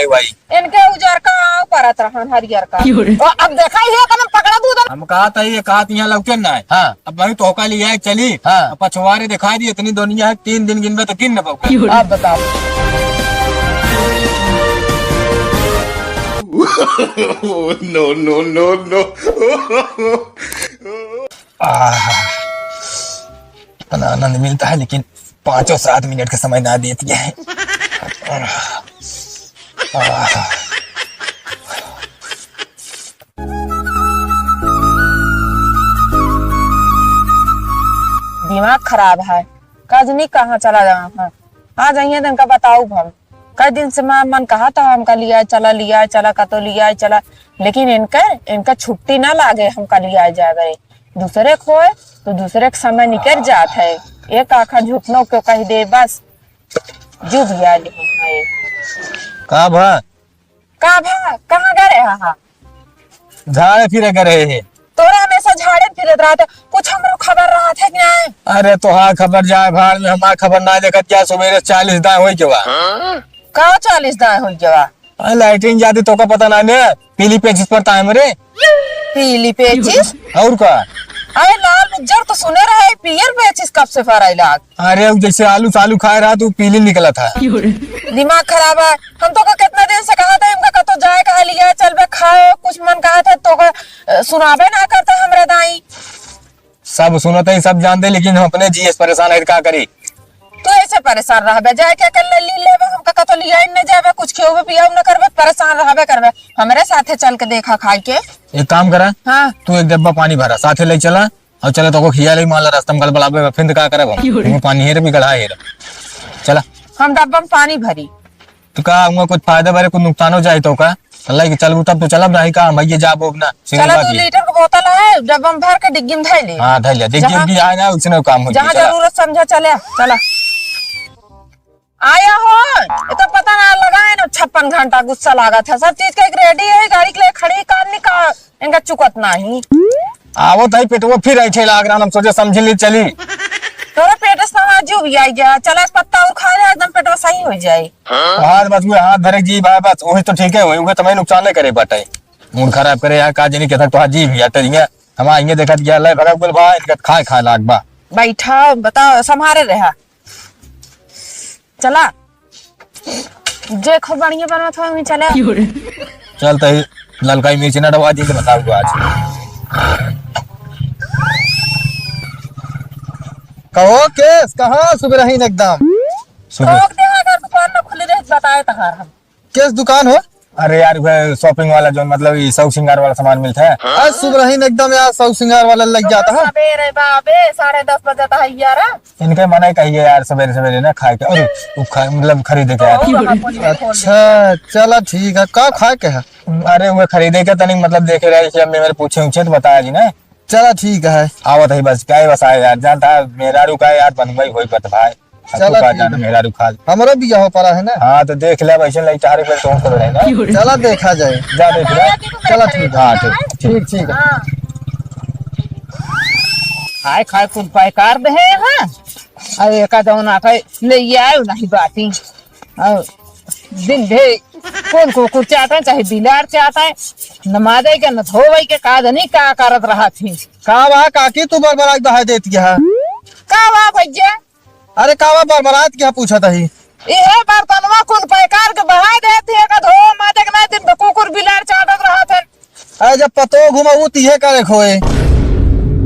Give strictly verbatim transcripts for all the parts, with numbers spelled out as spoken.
भाई। इनके उजर का आव परत रहन, हरियर का। क्यों रे? तो अब देखा ही है, कदम पकड़ा दूध। हम कहा था, ये कहा था, यहाँ लौके ना है। हाँ। अब भाई, तोहका लिया है, चली। हाँ। अब पछवारे दिखाई दी, इतनी दुनिया है, तीन दिन गिनबे तो गिन न पाऊंगा। क्यों रे? आप बताओ। No, no, no, no। आह, इतना आनंद मिलता है, लेकिन पाँचों सात मिनट का समय ना देती है। आह। दिमाग खराब है, का जनी कहाँ चला जावा है। आ जाइए तो इनका बताऊ हम। कई दिन से मैं मन कहा था हमका लिया चला, लिया चला, कतो लिया चला, लेकिन इनका, इनका छुट्टी ना लागे हमका लिया जावे। दूसरे खोए तो दूसरे के समय निकल जात है। एक आखा झुकनो क्यों कह दे बस, जो भी आ लिही है। का भा? का भा? कहाँ गए रहा? झाड़े फिरे गए रहे हैं। तोरा हमेशा झाड़े फिरत रहत है, कुछ हमरो खबर रहत है कि नहीं? अरे तोहार खबर जाए भाड़ में, हमार खबर ना देखत क्या? सुबेरे चालीस दाएं होई के बा। का चालीस दाएं होई के बा? अरे लैट्रिन जाती तोका पता ना ने, पीली पेचिस पड़ता है हमरे। पीली पेचिस? और का? अरे लाल उज्जर तो सुने रहे, पियर पेचिस कब से फराई लाग? अरे उ जैसे आलू सालू खाए रहा तो पीली निकला था। दिमाग खराब है, हम तोका कितना दिन से कहा था इनका कतो जाए कहा लिया चलबे खाए, कुछ मन कहा था तोका, अ, सुनाबे ना करते हमरे दाई। सब सुनत है, सब जानते, लेकिन हम अपने जिए से परेशान है, का करी? तू ऐसे परेशान रहबे, जाए के अकेले ली लेबे, हमका कतो लिया ही न जाबे, कुछ खियोबे पियाबे न करबे, परेशान रहबे करबे। हमरे साथे चल के देखा खाई के। एक काम करा, हाँ। तू एक डब्बा पानी भरा, साथे ले चला, और चला तोको खिया ले, मान ला रास्ता में गड़बड़ाबे, फिर का करब हम? क्यों रे? वहाँ पानी हेर भी गढ़ा हेर। चला। हम डब्बा में पानी भरी। तो का हुआ, कुछ फायदा भरे, कुछ नुकसान हो जाए तो का? अल्लाह के चलबू तब तो चलब, नहीं का हम ये जाबो अब ना, सीधी चला, बात दो ये। लीटर के बोतल है, डब्बा में भर के डिग्गी में धर ले। हाँ, धर लिया। डिग्गी जहाँ, उग्गी आए ना, उसने काम हो जहाँ जाए। चला। जरूरत समझा, चले, चला। आया हो, ये तो पता ना लगा है ना, छप्पन घंटा गुस्सा लागत है। सब चीज का एक रेडी है, गाड़ी के लिए खड़ी, काम नहीं का, इनका चुकत नहीं। आवत है पेटवा फिर ऐठे लाग रहा, हम सोचे समझे ले चली। तोरे पेट से हमारा जीव भी आई गया, चला एक पत्ता और खा ले, एकदम पेटवा सही हो जाए। हाथ बस हुए, हाथ धरे जी भाई, बस वही तो ठीक है, वही, वही तुम्हें नुकसान नहीं करे बाटे। मूड खराब करे यार, का जनी के तक तो हाथ जी भी आते नहीं है। हम आएंगे देखत गया ले भगा बोल भाई, इनका खाए खाए लाग बा। बैठा, बताओ, संभारे रहा। चला, जे खूब बढ़िया बनत हो, वहीं चले। चल, तही ललकाई मिर्च ना डबा दी, तो बताओ आज। कहो केस, कहाँ सुबह रहीन एकदम? सुबह। ठोक दे, अगर दुकान ना खुली रही, बताए तहार हम। केस दुकान हो? अरे यार, वह shopping वाला जो, मतलब, ये शौक श्रृंगार वाला सामान मिलता है। आज सुबह रहीन एकदम यार, शौक श्रृंगार वाला लग जाता है। सबेरे बाबे, साढ़े दस बजे तक है यार। इनके मना ही कहिए यार, सवेरे सवेरे ना खाए के, अरे, वो खा-, मतलब खरीदे के यार। तो वहाँ पर अच्छा, चला ठीक है, का खाए के है? अरे, वो खरीदे के तनिक, मतलब, देखे रहे, इसलिए हमने मेरे पूछे उछे तो बताया जी ना। चला ठीक है। आवत है बस, क्या है बस आए यार, जानता है, मेहरारू का यार, बनवाई होई बत भाई। अब चला तू का ठीक जाने है। मेहरारू खा। हमरो बियाह पड़ा है ना। हाँ, तो देख ले, वैसे नहीं चाह रहे, फिर तो हम सब रहेंगे। चला देखा जाए। जा देख ले। चला ठीक है। हाँ, ठीक, ठीक। ठीक, ठीक है। हाँ। खाए खाए कुल पैकार दे हैं, हाँ। अरे एका जौन आटा ले आयो नहीं बाटी। और दिन भे कौन कुकुर चाटे, चाहे बिलार चाटे, नमाजे के न धोवे के का जनी का करत रहा थी। का बा काकी, तू बरबराई बहाय देत गया? का बा भैया? अरे का बा बरबरात क्या पूछत ही? इहे बर्तनवा कुल पैकार के बहाय देत ही, एका धो माजे के ना दिन भे कुकुर बिलार चाटत रहा थे। अरे जब पतो घुमाऊ त इहे करे खोए।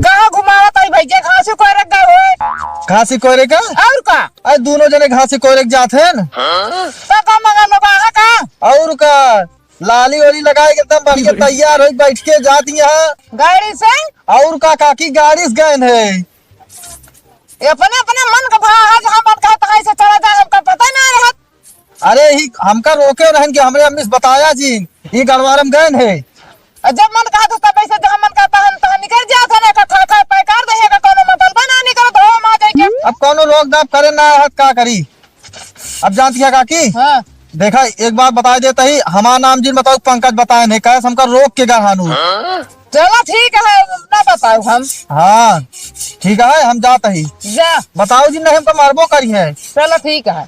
कहाँ घुमावत आई भैया? घासी कोरे का होए। घासी कोरे का? और का? अरे दोनों जने घासी कोरे के जात हैं। तो का मगर लोग आहा का? और का? लाली वाली लगाए के एकदम बढ़िया तैयार होई बैठ के जात यहाँ। गाड़ी से? और का काकी गाड़ी से गए हैं। ये अपने, अपने मन का भा, जहाँ मन का तहाँ से चला जाए, हमका पता ना रहत। अरे ही हमका रोके रहन कि हमरे अम्मी से बताया जी, ई गड़वारम गए हैं। और जब मन कहा तो तब ऐसे जहाँ मन कहा तहाँ, तहाँ निकल जात है ना, का खा, खा, पैकार दे है, का कोनो मतलब ना निकल, धो माजे के। अब कोनो रोक दाब करे ना रहत, का करी? अब जानती है काकी? हाँ। देखा, एक बात बताए देता ही, हमार नाम जिन बताओ, पंकज बताए नहीं, कहे हमका रोक के गए हानू। चला ठीक है, ना बताओ हम। हाँ, ठीक है, हम जात ही। जा। बताओ जी, नहीं हमको मारबो करी है। चला ठीक है।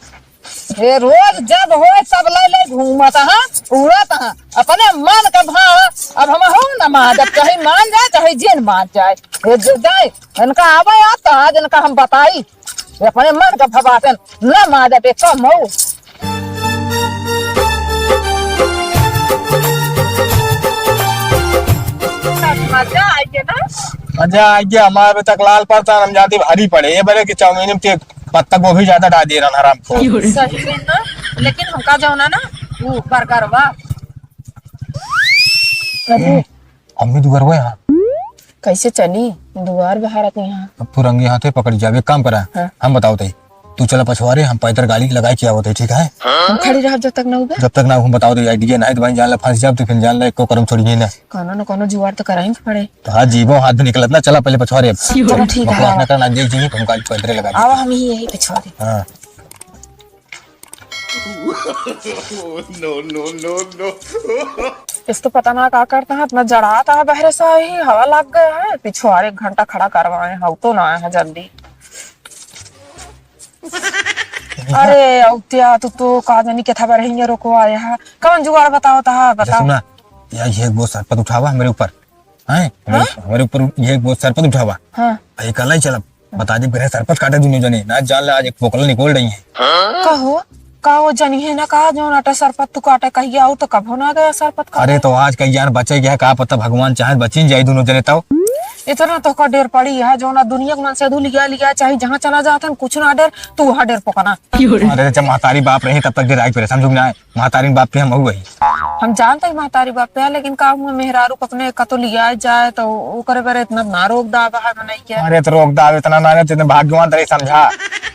ये रोज जब होए तब ले ले घूमत, हाँ? हाँ, जब चाहे मान जाए, चाहे जिन मान जाए, ये जो जाए, इनका आवे याद तो आज इनका हम बताई, ये अपने मन का भवासन न माजत एक कम हो। मजा आ गया ना? मजा आ गया, हमारे अभी तक लाल पड़ता, हम जाती भारी पड़े। ये बड़े कि चाउमीन में के पत्ता गोभी ज्यादा डाल दे रहा हराम को। सही में ना, लेकिन हमका जौना ना, वो बर्गर बा। अरे, अम्मी दुआर हुए यहाँ। कैसे चली? दुआर बहारत यहाँ। अब तू रंगे हाथे पकड़ जाबे, एक काम करा। हाँ। हम बताओ तई, तू चला पछवारे, हम पैदल गाड़ी लगाए के आवत है, ठीक है? हम खड़ी रहब जब तक ना उबे? जब तक ना हम बताओ तई, आइडिया नहीं तो भाई जान ला फंस जाब, तो फिर जान ला एको करम छोड़िए ना। कोनो न कोनो जुगाड़ तो कराही के पड़े। तो हाँ, जीवो हाथ भी निकलत ना, चला पहले पछवारे। चलो ठीक है। बकवास ना करना, देख जी, तुम गाड़ी पैदल लगा आवा, दे। हम ही यही पछवारे। हाँ। No, no, no, no। इस तो पता ना का करता है, इतना जड़ाता है, बहरे से आई हवा लग गया है, पिछुआरे एक घंटा खड़ा करवाए, हव तो ना आया है जल्दी। अरे औत्या, तू तो का जानी केथा बार हियाँ रोकवा आया है, कौन जुगाड़ बताओ ता, अच्छा बताओ। सुना, या ये एक बोझ सरपत उठावा हमरे ऊपर, हैं? हमरे, हाँ? हमरे ऊपर ये एक बोझ सरपत उठावा। हाँ। ये कल ही चलब। बता दी, गृह सरपत काटे दुनो जने। ना जान ले, आज एक पोकला निकल रही है। कहो, का वो जनी है ना, का जौन आटा सरपत तू काटे कहिया, आऊ तो कभो ना गया सरपत काटे। अरे तो आज कहीं जान बचे गया, का पता भगवान चाहे बचिन जाई दुनो जने तब। इतना तो का डेर पड़ी है, जो ना दुनिया के मन से धू लिया लिया, चाहे जहाँ चला जात हन, कुछ ना डेर, तू वहाँ डेर पोकना। अरे जब महतारी बाप रही तब तक डेर आई परे, समझू कि ना? महतारी बाप पे हम हुआ ही। हम जानते हैं महतारी बाप पे, लेकिन का हुआ मेहरारू को अपने कतो लिया जाए तो ओकरे बारे इतना ना रोक दावा है मनई के। अरे तो रोक दाव इतना ना है, जितने भाग्यवान तेरे समझा।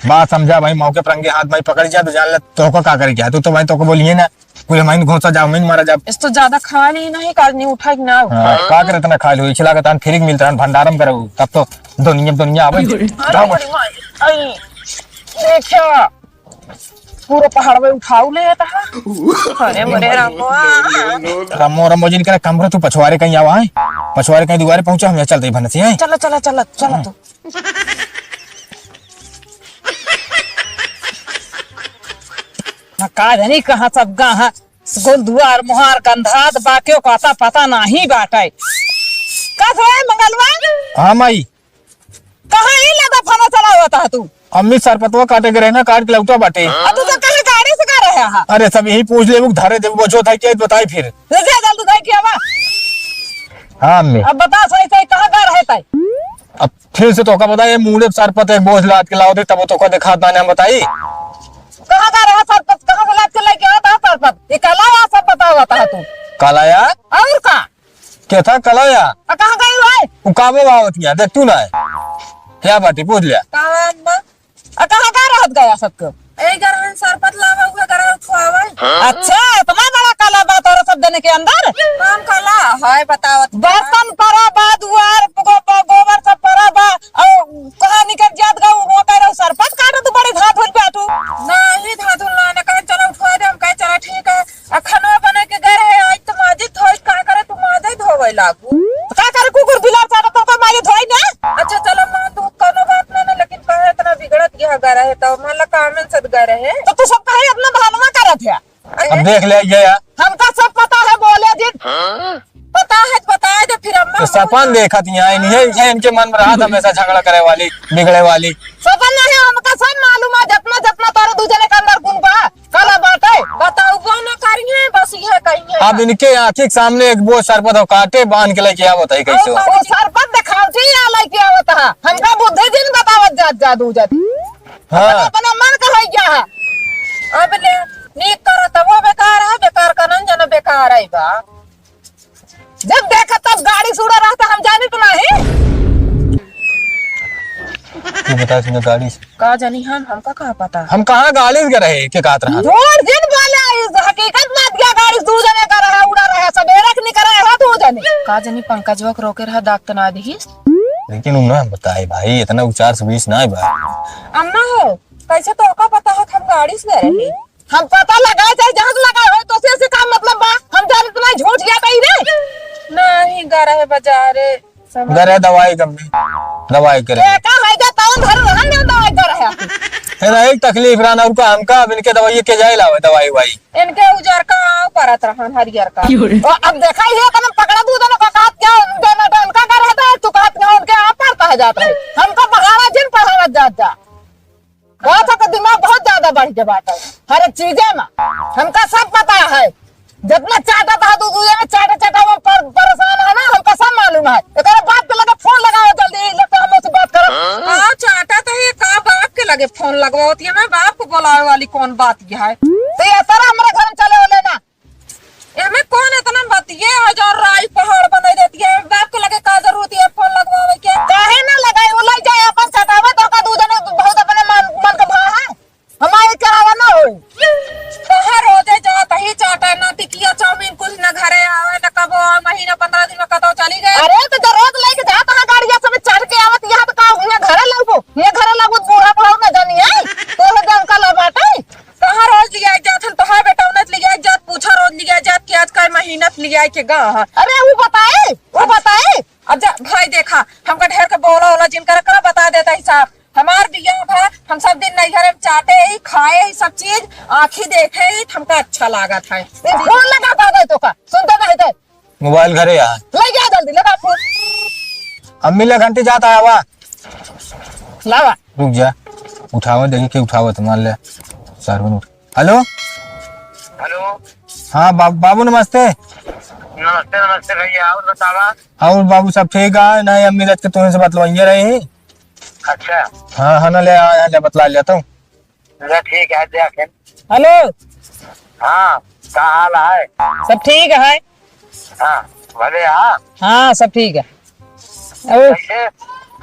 बात समझा भाई, मौके पर रंगे हाथ भाई पकड़ जा तो जान ले तोको का करे क्या, तू तो भाई तोको बोलिए ना, पूरे माइन घोंसा जाओ, माइन मारा जाओ। इस तो ज्यादा खा ली नहीं, काज नहीं उठा कि ना उठा। हाँ, का करे इतना खा लो, इछला के तान फ्री मिलता है, भंडारम करे, तब तो दुनिया दुनिया आवे। अरे जाओ। बड़ी माई, आई, देखा। पूरा पहाड़ में उठाऊ ले आता है। अरे मोरे रामो। रामो, रामो जी, निकला काम करो, तू पछवारे कहीं आवा है, पछवारे कहीं दुआरे पहुंचा, हम यहाँ चलते ही भनसी हैं। चलो, चलो, चलो, चलो तू। हाँ, का जानी कहाँ सब गा है, गोल दुआर मुहार गंधात बाक्यो का आता पता नहीं बाटे। का रे मंगलवा? हाँ माई। कहाँ ही लगा फना चला होता है तू? अम्मी, सरपतवा काटे के रहे ना, काट के लौटा बाटे। अब तू तो कहीं गाड़ी से का रहे हा? अरे, सब यही पूछ लेबू, धरे देबू, बचो था क्या, बताई फिर। ले जा, जल्दी धाई किया बा। हाँ, अम्मी। अब बता सही सही, कहाँ का रहे ताई? अब फिर से तोका बताई, ये मूड़े सरपत एक बोझ लाद के लाओ दे, तब तोका दिखात ना, हम बताई। कहाँ का रहा सरपत, कहाँ से लाद के लेके आता है सरपत? ये कल आया सब बतावा था तू। कल आया? और का? के था कलया? आ, कहाँ गई हुआ है? उ काबो आवत हिया, देख तू ना है। क्या बात है, पूछ लिया। कहाँ अम्मा? आ, कहाँ का रहत गया सबको? ए, गरहन सरपत लावा हुआ, गरहन खुआवा। अच्छा, इतना बड़ा कला बा तोरा सब जने के अंदर? कौन कला? हाय, बतावत बा। बर्तन परा बा, दुआर, गो-, गो-, गोबर सब परा बा, और कहाँ निकल जात गऊ, वो कह रहे सरपत काटत बड़े धाधुल बैठू। नहीं, धाधुल ना, ना, कहे चलो उठवा दे, हम कहे चलो ठीक है। आ खाना बना के गए रहे, आज तो माजे धोए, का करे तू माजे धोवे लागू। तो का करे कुकुर बिलार सारा तो का माजे धोए ना? अच्छा चलो माँ, तू कोनो बात ना ना, लेकिन कहे इतना बिगड़त गया गए रहे तो मान ला कामन सद गए रहे। तो तू सब कहे अपना भानवा करत है। अरे अब देख ले ये यार। हमका सब पता है, बोले दिन। हाँ? पता है, बताए दे फिर अम्मा तो सपन बोला। देखत यहाँ, इन्हें, इन्हें इनके मन में रहा था हमेशा झगड़ा करे वाली, बिगड़े वाली। सपन नहीं, हमका सब मालूम है, जितना, जितना तारा दू जने के अंदर गुण बा। काला बाटे। बताउबो न करिहे, बस इहे कहिहे। अब इनके आँखी के सामने एक बोझ सरपत हो काटे, बांध के लेके आवत है कैसे हो? ओ सरपत देखावटी या लेके आवत है। हमका बुद्धि जिन बतावत जात जा दू जन। हाँ। अपना, अपना मन का है क्या है? अब ले, नीक करत वो बेकार है, बेकार करन जन बेकार है बा। जब देखा तब गाड़ी से उड़ा रहता, हम जानित नहीं। तू बता, इसने गाड़ी से का जानी हम, हमका कहाँ पता? हम कहाँ गाड़ी से रहे, के कहत रहा? झूठ जिन बोले, इस हकीकत बात क्या, गाड़ी से दू जने का रहा, उड़ा रहा, सवेरे के निकला है दू जने। का जानी पंकजवा के रोके रहा, दाग तो ना दिहिस। लेकिन उन्हें हम बताए भाई, इतना उ चार सौ बीस ना है भाई। अम्मा हो, कैसे तो का पता है कि हम गाड़ी से रहे? हम पता लगाए चाहे जहाँ से लगाए हो, तो से, से का मतलब बा? हम जानित नहीं, झूठ या कही रे। नहीं, गा रहे बाजारे, समझ गा रहे दवाई कम में, दवाई करे। के का है जा, तौन धर रहन ना दवाई कर रहे। है ना, एक तकलीफ रहना उनका, हमका अब इनके दवाई के जाए लावे, दवाई वाई। इनके उजर का परत रहन, हरियर का। क्यों रे? ओ, अब देखा ही है, कदम पकड़ा दू दोनों का, का क्या जात है। हमका पढ़ावा जिन पढ़ावा जात जा। बहुत तो दिमाग बहुत ज्यादा बढ़ के बात है। हर एक चीजे में हमका सब पता है। जितना चाटत है, तू दूधे में चाटे चाटे में पर-, परेशान है ना, हमका सब मालूम है। एकरे बाप के लगे फोन लगाओ जल्दी, लगता हम उससे बात करो। हाँ, चाटत है, का बाप के लगे फोन लगवावत है, मैं बाप को बुलावे वाली कौन बात ये है? तो ये तरह हमारे घर में चले वाले ना। एमे कौन इतना बतिये है जो राई पहाड़ बनाई देती है? बाप के लगे का जरूरत है फोन लगवावे के? काहे ना लगाई, वो ले जाए अपन चाटावा, तो का दूधे में बहुत अपने मन, मन का भा है। हमारे करावा ना होई। कहाँ रोजे जात ही चाटा ना, टिकिया चाउमीन कुछ ना घरे आवे, ना कबो आवे, महीना पन्द्रह दिन में कतौ चली गए। अरे तो जो रोज लेके जात है गाड़िया सब चढ़ के आवत, यहाँ तो का हुआ घरे लगबो, ये घरे लगबो, बूढ़ा बुढ़ाऊ ना जानी है, तो हो जान का ला बाटे। कहाँ रोज लिया जात हन, तोहार बेटा उन्हें लिया जात, पूछा रोज लिया जात कि आज का महीना लिया के गा है। अरे वो बताए, वो बताए। अब जा भाई देखा, हमका ढेर के बोला होला जिनकर करा बता देता हिसाब। हमार बियाह भा, हम सब दिन नैहरे में चाटे ही, खाए ही सब चीज, आँखी देखे ही, हमका अच्छा लागत है। ए, फोन लगा दे तो का, सुनते नहीं थे। मोबाइल घरे आ। ले जा जल्दी, लगा फोन। अम्मी ले घंटी जाता है, आवा। लावा। रुक जा, उठावा, देखी के उठावत, मान ले। सारवन उठ। हेलो। हेलो। हाँ, बा-, बाबू नमस्ते। नमस्ते, नमस्ते भैया, और बतावा? और बाबू सब ठीक है? नहीं, अम्मी रच के तुमसे बतलवाइए रही। अच्छा। हाँ, हाँ, ना ले आ, आ, ले बतला लिया तो। अच्छा, ठीक है, दे आखिर। हेलो। हाँ, का हाल है? सब ठीक है। हाँ, भले हाँ। हाँ, सब ठीक है। और कैसे,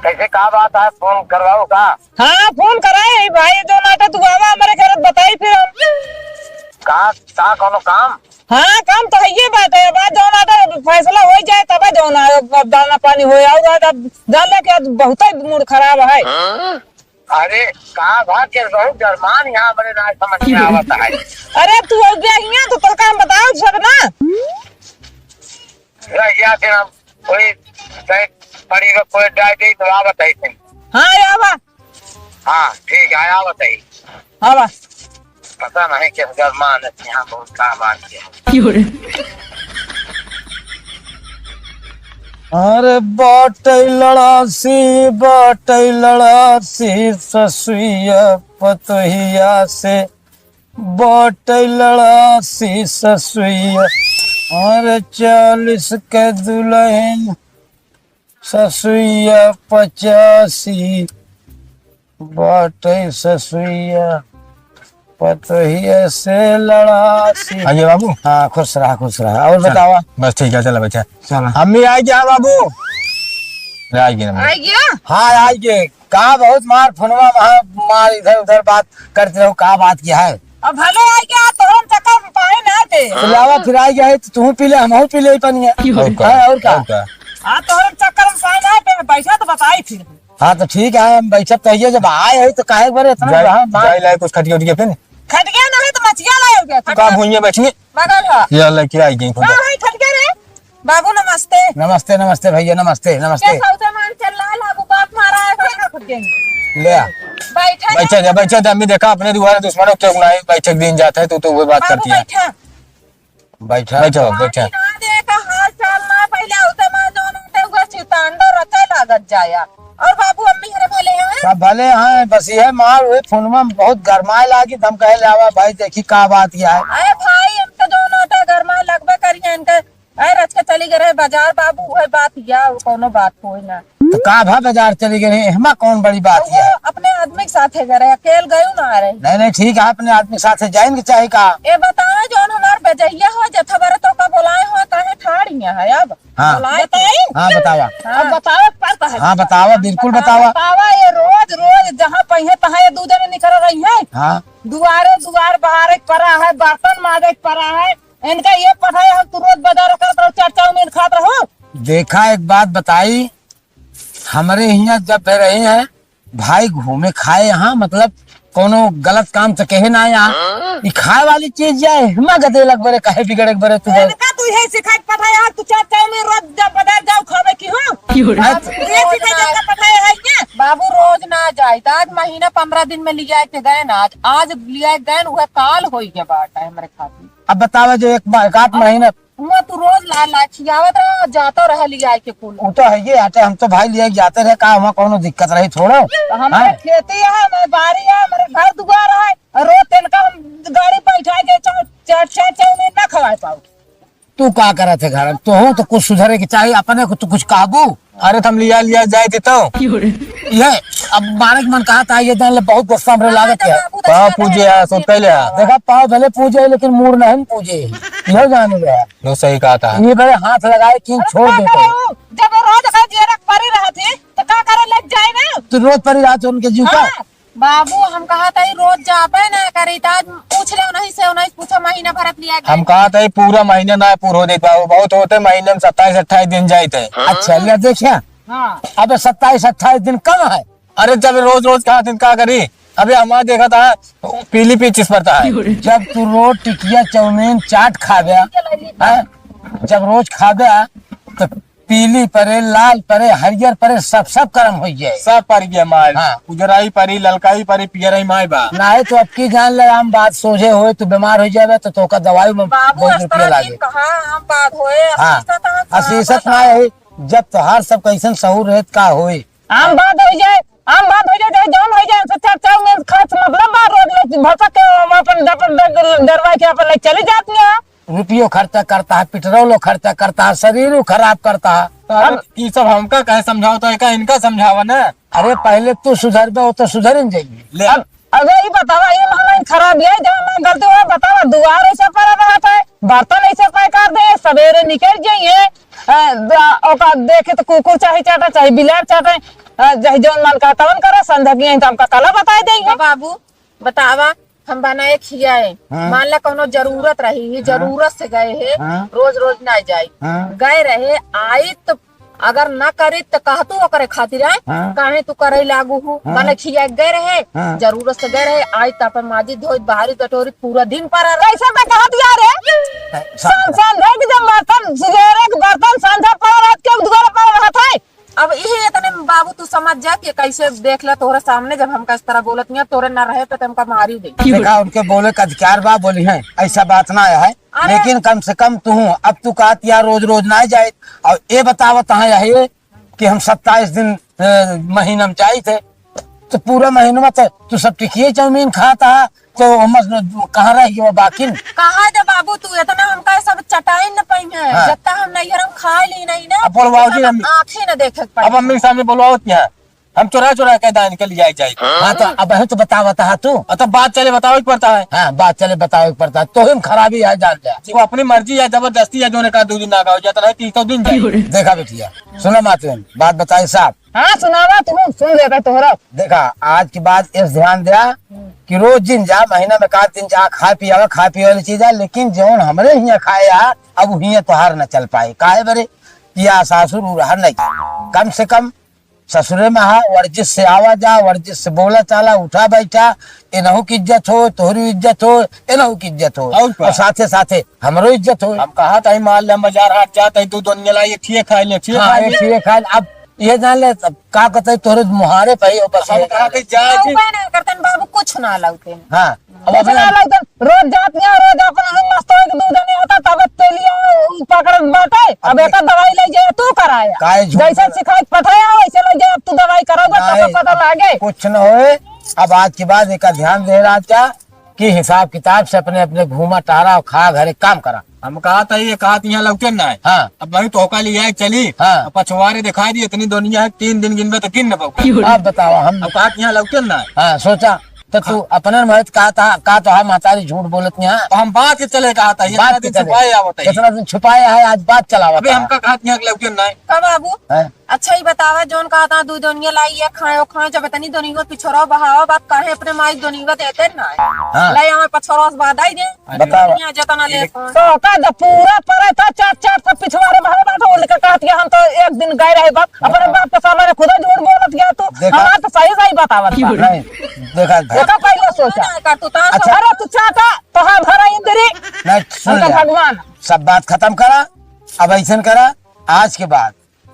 कैसे का बात है? फोन करवाओ का? हाँ, फोन कराए है भाई, जो नाटा तू आवा हमारे घर बताई फिर हम। का, का कोनो काम? हाँ, काम तो है ये बात है, बात जो नाटा फैसला हो जाए तब जो ना, अब दाना पानी हो, और आज अब जान ले कि आज बहुत ही मूड खराब है। अरे, का बात के बहुत गरमान यहाँ बड़े राज समझ में आवत है। अरे, तू हो गया हियाँ तो तोर काम बताओ सब ना। रह गया फिर हम कोई कहीं पड़ी में कोई डाल दे तो आवत है फिर। हाँ, आवा। हाँ, ठीक है, आवत है। आवा। पता नहीं किस गरमान है यहाँ बहुत का बात के। अरे बाटै लड़ासी, बाटै लड़ासी ससुइया पतोहिया से, बाटै लड़ासी ससुइया। अरे चालीस के दुल्हन ससुइया पचासी, बाटै ससुइया पतोहिया से लड़ासी। आइए बाबू। हाँ, खुश रहा, खुश रहा। और चल, बतावा? बस ठीक है, चला बच्चा। चला। अम्मी आई क्या बाबू? आई गया अम्मी। आई गया? हाँ, आई गया। का बहुत मार फोनवा वहाँ मार इधर उधर बात करते रहो, का बात क्या है? अब भले आई गया, तोहन चक्कर में पानी ना दे। तो लावा फिर आई गया है, तो तू पी ले, हम पी ले पनिया। और का? हाँ, और का? और का? हाँ, तोहन चक्कर में पानी ना दे, बैठा तो बताई फिर। हाँ, तो ठीक है, हम बैठब तो ये जब आए हैं, तो काहे बरे इतना जाए, बड़ा मार- जाए लाए कुछ खटिया उटिया फिर। खटिया नहीं तो मचिया लाए हो गया। तो का भुइयां बैठनी? बगल है। ये लेके आई गई खुद। का है खटिया रे? बाबू नमस्ते। नमस्ते, नमस्ते भैया, नमस्ते, नमस्ते। क्या सौदा मान चल रहा है, लागू बात मारा है, बैठा खुद के। ले आ। बैठा बैठा जा। जा, बैठा जा, अम्मी देखा अपने दुआरे दुश्मनों के क्यों बुलाए, बैठक दिन जाता है, तू तो वो बात बाबू करती है। बैठा। बैठा। बैठो, बैठा। पानी ना दे का हाल चाल ना, पहले उसे मार जो ना दे, उसे चितांडो रचे लागत जाया। और बाबू अम्मी हरे भले हैं? सब भले हैं, बस ये मार, वो फोन में बहुत गरमाए लागी, हम कहे ले आवा भाई, देखी का बात ये है। अरे भाई, इनका जो ना दे गरमाए लगबे करिए, इनके अरे रच के चली गए रहे बाजार बाबू, वही बात या, वो कोनो बात होई ना। तो का भा बाजार चली गए रहे, एहमा कौन बड़ी बात तो है? वो अपने आदमी के साथे गए रहे, अकेल गयू ना रहे। नहीं, नहीं, ठीक है, अपने आदमी के साथे जाइन के चाहे का? ए बताओ, जौन हमार बेजैया हो, जथा बारे तो का बोलाए हो, काहे ठाड़ हिया है अब? हाँ। बोलाए बताई? हाँ, बतावा। हाँ। अब बतावे के पड़ता है। हाँ, बतावा, बिल्कुल बतावा, बतावा। बतावा, ये रोज, रोज जहाँ पहिए तहाँ ये दू जने निकल रही है। हाँ। दुआरे, दुआर बहारे के परा है, बर्तन माजे के परा है, इनका ये पढ़ाई हम तू रोज बाजार करत रहो, चाट चाउमीन खात रहो। देखा, एक बात बताई, हमरे हियाँ जब भी रही हैं भाई घूमे खाए यहाँ, मतलब कोनो गलत काम तो कहे ना यहाँ। ई खाए वाली चीज या हिमा गदे लग बरे, कहे बिगड़े बरे तू बरे। इनका तू यही सिखाई के पठाया है, तू चाट चाउमीन रोज जब बाजार जाओ खावे की हो। क्यों रे? अब ये सिखाई के पठाया है क्या? बाबू रोज ना जाए, तो आज महीना पन्द्रह दिन में लिया के गए ना, आज, आज लिया गए, वह काल हो गया बात है हमारे खातिर। अब बतावे जो एक बार, एक आध महीना। हुआ तू रोज ला, ला खियावत रहा, जातो रहा लिया के कुल। उ तो है ये, आटे हम तो भाई लिया के जाते रहे, का हुआ, कौनो दिक्कत रही थोड़ो? तो हमारे हाँ। खेती है, हमारे बारी है, हमारे घर दुआर है, और रोज तेल का हम गाड़ी बैठा के चार, चार, चार, चार में ना खवाए पाओ। तू का करत है घर में? तोहू तो कुछ सुधरे के चाही, अपने को तू कुछ कहबू? अरे, त हम लिया, लिया जाए थे तो। ये, अब मारे के मन कहा था, ये जान ले, बहुत गुस्सा हमरे लागत है। पाँव पूजे है, सब कैले है। देखा, पाँव भले पूजे, लेकिन मूड़ नहीं पूजे। यह जान ले। नो, सही कहा था। ये बड़े हाथ लगाए कि छोड़ देते। जब रोज का जेरक परी रहत है, तो का करे, लग जाए ना। तू रोज परी रहत है उनके जीव का? हाँ। बाबू, हम कहा था, ई रोज जाबे ना करी, त आज पूछ ले, उन्हीं से, उन्हीं से पूछो, महीना भरत लिया गया। हम कहा था, ई पूरा महीना ना पूर हो देत बाबू, बहुत होते महीने में सत्ताईस अट्ठाईस दिन जाइत है। अच्छा, ले देखिया। हाँ। अब सत्ताईस अट्ठाईस दिन कम है। अरे, जब रोज रोज कहा दिन का करी, अबे हमारा देखा था, पीली पीचिस पड़ता है। जब तू रोज टिकिया, चाउमीन, चाट खाबे, हैं? जब रोज खाबे, तो पीली परे, लाल परे, हरियर परे, सब, सब करम होइ जाए। सब पर गया माल। हाँ। उजराई परी, ललकाई परी, पियराई माय बा। नाहीं तो अब की जान ले, आम बात सोझे होए, तू बीमार होइ जाबे, तो तोका दवाई में बाबू, बहुत इस रुपया तरह लागे। की कहाँ आम बात होए, हाँ। असीसत ना होए। असीसत ना है, जब तोहार सब कैसन सहूर रहत का होए। आम बात होइ जाए, आम बात होइ जाए, चाहे जौन होइ जाए, से चार चार में खास मतलब बा, रोज रोज भरसा के हम अपन डर-, डर-, डरवा के अपन ले चली जाती है। रुपयो खर्चा करता है, पेट्रोलो खर्चा करता है, शरीरो खराब करता है। तो अरे, अब ई सब हमका काहे समझावत है, का इनका समझावा ना। अरे, पहले तू सुधरबे, वो तो सुधर ही जाइए। ले। अब, अबे, ई बतावा, ये महंगाई खराब है, जब मैं गलती हुआ, बतावा, दुआर ऐसे पड़ा रहता है, बर्तन ऐसे पैकार दे, सवेरे निकल जाइए, अ, द-, ओका देखे तो कुकुर चाहे चाटे, चाहे बिलार चाटे, अ, चाहे जौन मन का तवन करे, संध्या की यहीं तो हमका कला बताए देइए। बाबू, बतावा, हम बनाए खियाए। हाँ। मान ला कौनो जरूरत रही, ये हाँ। जरूरत से गए है, हाँ। रोज रोज ना जाई। हाँ। गए रहे, आई तो अगर ना करे तो कहतू ओकरे खातिर, आए? हाँ। काहे तू करे लागू हूँ? हाँ। माने खिया गए रहे, हाँ। जरूरत से गए रहे, आई तो अपन माजी धोई बाहरी कटोरी पूरा दिन पर रहे। कैसे तो कहत यार है? हाँ, सान, सान, देख जब बर्तन, सुबेरे के बर्तन, संध्या पर रात के दुआरे पर रहत है। अब इहे इतने में बाबू तू समझ जा कि कैसे देख ले तोहरे सामने जब हमका इस तरह बोलत नहीं, तोरे ना रहे पे तो हमका मारी दे। देखा, उनके बोले का अधिकार बा, बोली है, ऐसा बात ना है, अरे। लेकिन कम से कम तू, अब तू कहत यार रोज रोज ना जाए, और ये बतावत है यही कि हम सत्ताईस दिन, अ, महीना में जाइत है, तो पूरा महीना में तो तू सब टिकिए चाउमीन खाता है, तो हम कहाँ रह गए बाकिन? कहाँ दे बाबू, तू इतना हमका सब चटाई न पाई है, हाँ। जत्ता हम नैहर में खा ली नहीं ना, अब बोलवाओ जी, उतना हम आँखें न देखे के पड़े। अब अम्मी के सामने बोलवाओ क्या? हम चोरा चोरा के दान के लिए जाए जाए। हाँ, तो अब हम तो बतावत है तू। अब तो बात चले बतावे के पड़ता है। हाँ, बात चले बतावे के पड़ता है। तो हम खराबी है, जान जा। वो अपनी मर्जी है, जबरदस्ती है, जो ने कहा दो दिन ना खाओ, जाता है, तीसों दिन जाए। देखा बेटिया, सुना मातुन, बात बताए साहब। हाँ, सुनावा, तू सुन लेता तोहरा। देखा, आज के बाद इस ध्यान दिया कि रोज दिन जा, महीना में एक आध दिन जा, खा पियावा, खा पिए वाली चीज है, लेकिन जौन हमरे हियाँ खाए आ, अब हियाँ तोहार न चल पाए। काहे बरे? पिया सासुर उरहर नहीं। कम से कम ससुरे में हा, वर्जिश से आवा जा, वर्जिश से बोला चाला, उठा बैठा, इनहू की इज्जत हो, तोहरी इज्जत हो, इनहू की इज्जत हो, और का? और साथे साथे हमरो इज्जत हो। हम कहा था, मान ले, हम बाजार हाट जात है, तू दोनिया लाई, एक ठिए खाए ले, एक ठिए हाँ, खाए एक ले। ठिए खाए ले। अब ये जान ले, अब का कहते हैं, तोहरे मुहारे पे ही हो बस हम ये। कहा थे, जा जी। उपाय ना करतन बाबू, कुछ ना लाउते। हाँ। अब कुछ अपने ना लाउते। रोज जात नहीं, रोज अपन हम मस्त हो के दूध नहीं होता, तब तेलिया पकड़त बाटे। अब अब एकर दवाई ले जाए, तू कराया। काहे झूठ जैसे बोला? शिकायत पठाया, वैसे ले जाए, अब तू दवाई कराओगे, तब काहे? पता लागे। कुछ न होए। अब आज के बाद एका ध्यान दे रहा क्या कि हिसाब किताब से अपने, अपने घूमा टहरा और खा घरे काम करा। हम कहा था, ये कहा था, यहाँ लौटे ना है। हाँ। अब वही तो होका लिया है, चली। हाँ। अब पछवारे दिखाई दी, इतनी दुनिया है, तीन दिन गिनबे तो गिन न पाऊँ। अब बताओ, हम अब कहा था, यहाँ लौटे ना है। हाँ, सोचा, तो तू हाँ। अपने में कहा था, कहा तो है, महतारी झूठ बोलत नहीं है। तो हम बात के चले कहा था, ये बात इतना के दिन चले। छुपाए आवत है। इतना दिन छुपाया है, आज बात चलावत अबे है। हमका कहा था, यहाँ लौटे ना है। का बाबू? हैं? अच्छा, ई बतावा, जौन कहा था, दूध दुनिया लाई, ये खाए, वो खाए, जब इतनी दुनिया पिछोरा बहावा, बात काहे अपने माई दुनिया देते ना है? हाँ। लाई, हमें पछोरा से बाधा ही दे। अरे बतावा। दुनिया जतना ले एक कौन। तो का जब पूरा परे था, चार, चार सब पिछवारे बहावा, तो उनके कहत कि हम तो एक दिन गए रहे बाप, अपने बतावा। बाप के सामने खुदा झूठ बोलत गया तू, देखा। हमारा तो सही, सही बतावत बा। नहीं, देखा भाई। देखा पहले सोचा। ना कर तू, तार अच्छा। अरे तू चाहता, तो हाँ भरा इंद्री। नहीं, सुन उनका ले। भगवान। सब बात खत्म करा, अब ऐसन करा, आज के बाद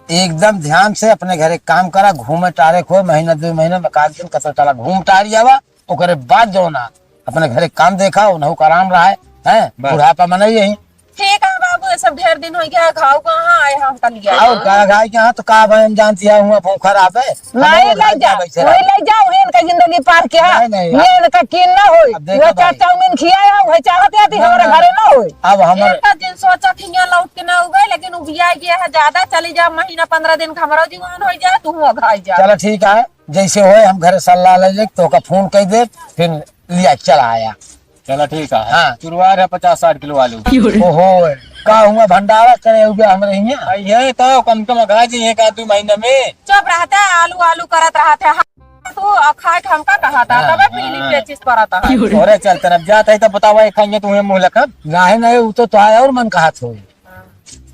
एकदम ध्यान से अपने घरे काम करा, घूमे टारे खोए, महीना दो महीना में एक आध दिन कतौ चला घूम टार जावा, ओकरे बाद जौन आ अपने घरे काम देखा, उनहु का आराम रहा है, हैं? बस। बुढ़ापा मनई यही। ठीक है बाबू, ये सब ढेर दिन होइ गया, घाव कहाँ आए हम कलिया। और का घाव के यहाँ तो का भाई हम जानती है, हुआ भूख खराब है। नहीं, हमारे ले घर जा, जावे से वही रहा। ले जा, वही इनका जिंदगी पार किया। नहीं, नहीं, ये इनका कीन ना होई। अब देखो वो चार भाई। चाउमीन खिया है, वही चाहत है कि ना, हमारे ना, घरे ना होई। अब हमारे इनका दिन सोचा कि यहाँ लौट के ना हो गए, लेकिन उबिया गया है ज्यादा। चली जा, महीना पंद्रह दिन का हमारा जीवन हो जाए, तू हो घाई जा। चलो ठीक है, जैसे होए हम घरे सलाह ले ले, तो का फोन कर दे, फिर लिया चला आया। चला ठीक है। हाँ। तुरवार है पचास साठ किलो आलू। ओहो, का हुआ भंडारा करे हुआ हमरे हियाँ? आ, ये तो कम कम अघा जी, एक आध दो महीने में। चुप रहते, आलू आलू करत रहते हैं। तू अखाए के हमका कहा था, हाँ, तबे पीली हाँ। पेचिस पड़ा था। अरे चल, तरफ जात है तो बतावा, एक खाएंगे तुम्हें मुँह लखब। नहीं, नहीं, वो तो, तो आया और मन कहा था।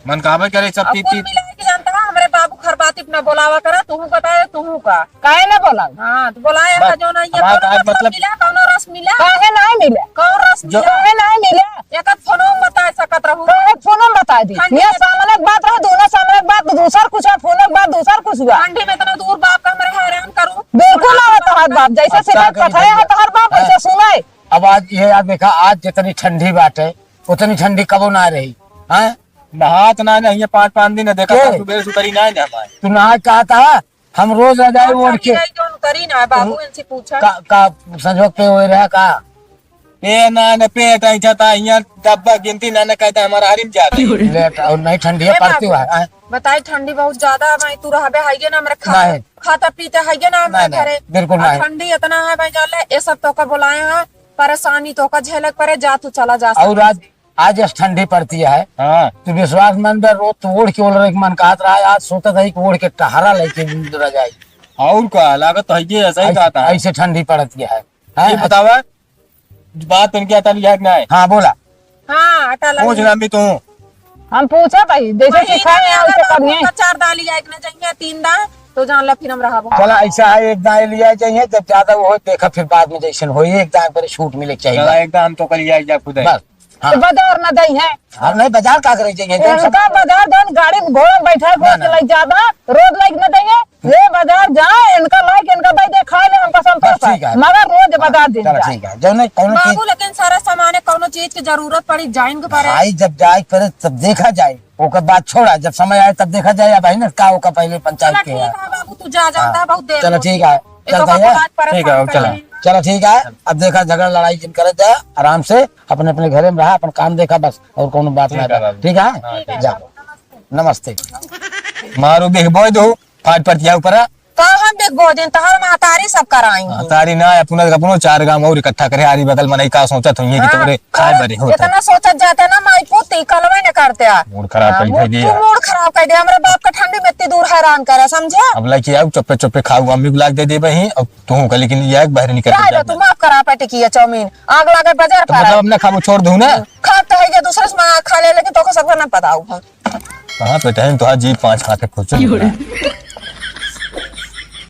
मन कहबे करे सब अब तीन कुल तीन। मिला के जानता है, हमरे बाबू खरबाती अपना बोलावा करा, तू बता, तू का। काहे ना बोलाऊ? हाँ, तो बोलाए बस, है जो ना, ये हमारा कौनो आज मतलब मतलब मिला, कौनो रस मिला? काहे नाहीं मिला? कौन रस जो मिला? काहे नाहीं मिला? एक आध फोनो में बता सकत रहू। काहे फोनो में बता दी? ठंडी ये में सामने के बात रहे, दोनों सामने के बात, दूसर कुछ है, फोनो के बात, दूसर कुछ हुआ। ठंडी में इतना दूर बाप का हमरे हैरान करू। बिल्कुल ना होता है बाप, जैसे अब का सिखाए करी पठाया भैया? है तो हर बाप हाँ। ऐसे सुनाए। अब आज ये यार देखा, आज जितनी ठंडी बाटे, उतनी ठंडी कबो ना रही, हैं? नहात ना, ना, ये पाँच, पाँच दिन देखा के? था, सुबह सुतरी ना, ना हमारे। तू नहा के कहा था, हम रोज रजाई हम ओढ़ के। सभी नहीं, जो उतरी ना, बाबू तू इनसे पूछा। का, का संजोग पे हुए रहा का? ए ना, ना, पेट ऐसा था, यहाँ डब्बा गिनती ना, ना कहता, हमारा हरिम जाता है। ले, और नहीं ठंडी है, ए पड़ती बाबू, हुआ है, हैं? बताई, ठंडी बहुत ज्यादा है भाई, तू रहबे है ये ना, हमारे खा-, नहीं। खाता पीता है ये ना, हमारे नहीं, नहीं, घरे। बिल्कुल और नहीं। ठंडी इतना है भाई, जान ले, ये सब तो का बुलाए हैं, परेशानी तो का झेलक पड़े, जा तू चला जा। और आज आज ऐस ठंडी पड़ती है। हाँ। तू विश्वास मन बे, रोज तो ओढ़ के ओढ़ रहे मन कहत रहा है, आज सोचत है कि ओढ़ के टहरा लेके रजाई। और का, लागत तो है कि ऐसा ही ऐसे, कहता है। ऐसे ठंडी पड़ती है। हैं? ये बतावा, बात उनके आता लिया कि नहीं? हाँ, बोला। हाँ, आटा लग पूछ गया। ना भी तू। हम पूछा भाई, जैसे वही सिखाए ना, हैं, वैसे अगर करिए। चार दाल लिया कि ना चाहिए, तीन दाल, तो जान ला फिर हम रहबो। चला, ऐसा है, एक दाल लिया चाहिए, जब ज्यादा वो हो, देखा फिर बाद में जैसन हो, एक दाल पर छूट मिले के चाहिए। चला, बस। एक दाल हम तो कल लिया जा खुद है। बस। हाँ। तो बाजार न दई है। हाँ, नहीं, बाजार का करे जाइए? जौन सब उनका बाजार जौन गाड़ी में घोड़ा में बैठा ना, ना। लग जाबा, रोड लाइक न दई है। ले बाजार जा, इनका लाइक, इनका दई दे, खा ले, हमका संतोष बस है। ठीक है। मगर रोज हाँ, बाजार दिन चलो जा। ठीक है। जौन है, कौनो चीज बाबू, लेकिन सारा सामान है, कौनो चीज की जरूरत पड़ी, जाइन के पड़े। भाई, जब जाए पड़े, तब देखा जाए, ओकर बाद छोड़ा, जब समय आए, तब देखा जाए। अब है ना, का ओकर पहले पंचायत चलो के ठीक है। है बाबू, तू जा, जाता हाँ। है, बहुत देर चलो हो ठीक गई। है। ये तो चलता है। बात पर ठीक है, हम चला। करेंगे। चलो ठीक है, अब देखा, झगड़ा लड़ाई जिन करे जा, आराम से अपने अपने घरे में रहा, अपन काम देखा बस, और कौनो बात ठीक ना है बा। बाबू। ठीक है? हाँ, ठीक है। जा। नमस्ते। मारो बिग बॉय दो, फाट पड़ जाओ परा। का हम बिग बॉय दिन तहर महतारी सब कराई हैं। महतारी ना, अपना, अपनो चार गांव और इकट्ठा करे, आरी बगल मनई का सोचत होइए कि हाँ। तोरे खाए बरे होत है। इतना सोचत जाते ना माई पूत, ई कलवे न करते आ। मूड खराब हाँ, कर मूड, दिया। तू मूड खराब कर दे, हमरे बाप का ठंडी में इतनी दूर हैरान करे, समझे? अब लेके आओ, चुप्पे चुप्पे खाओ, अम्मी को लाग दे देबे ही, अब तू का लेकिन ये एक बाहर निकल रह के जा, जाना। तू माफ करा पे टिकिया चाउमीन, आग लागे बाजार तो पर। मतलब अब ना खाबो, छोड़ दूं ना? खाब तो है, ये दूसरे से मंगा खा ले, लेकिन तोके सबका ना पता हो। कहाँ पे टाइम तो आज जी पाँच हाथ है, खुद से क्यों रे? निकला।